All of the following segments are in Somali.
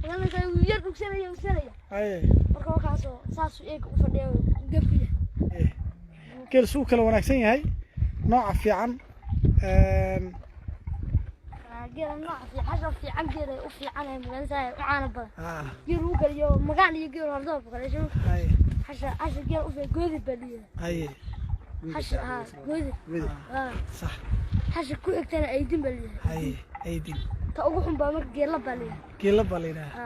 Magaranaysaa, wuu yar dhugsanaya, dhugsanaya. Marka markaasoo saasuu eega u fadhiya, gabku yahay. Geel suu kala wanaagsan yahay, nooca fiican. Geela nooca fiican, hasha fiican, geela u fiican ee magaranaysaa u caano badan. Geel uu galiyo magaan iyo geel hordoob kale. Hasha geel u fiican goodid baa liyahay. Hasha, ha, goodid. Sax. Hasha ku xigtana aydin baa liyahay. Haye, aydin. Ta ugu xun baa marka geella baa liyahay. Geela baa la yidhaha.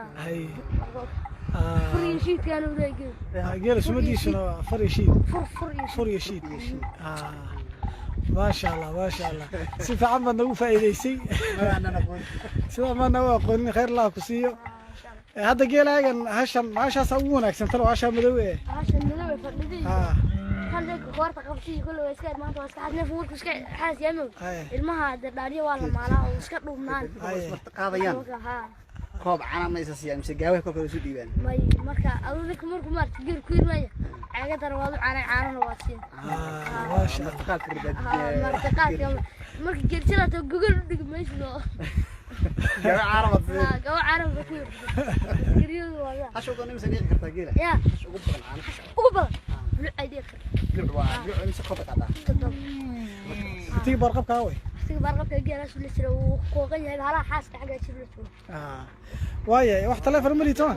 Fur iyo shiidkaana uu leeyahay geel. Geela sumadiisuna waa far iyo shiid. Fur iyo shiid. Fur iyo shiid. Maasha Allah, maasha Allah, si fiican baad nagu faa'iidaysay. Sidaa maa nagu aqoonin. Khayr Allah ku siiyo. Masha Allah. Hadda geelaagan, hashan hashaasa ugu wanaagsan talo, hashaa madow ee? Hasha madow ee fadhida iyo tan deegka qoorta qabtay iyo kulle waa iska, maanta waa iska xaas. Neefku markuu iska xaas yahay moog. Ilmaha dee dhaariyo waa la maalaa oo iska dhuubnaan. Qaadayaan. Ha. Koob cana ma isa siiyaan mise gaawaha kolka isu dhiibaan? May, marka aduu ninka markuu maarta geel ku irmaya, caagadana waad u caanay, caanana waad siin. Maasha Allah. Martiqaadka. Ha, martiqaadka marka geelsidaas gogol u dhigi maysid oo Gaawa caana baad ha, gaba caana ba ku yirta geryadu waa yaa. Hasha ugu nimsa dhiiqi kartaa geela? Ya. Hasha ugu badan caana? Ugu badan luc ay dhihi karta. Luc waa luc, imse koob ay qaadaa? 7. Tigi baarqabkaa wey. Waqtiga baarqabka geelaas la jira wuu qooqan yahay, halaha xaaska xaggaa jir la joogo. Waayahay, wax taleefon ma liito?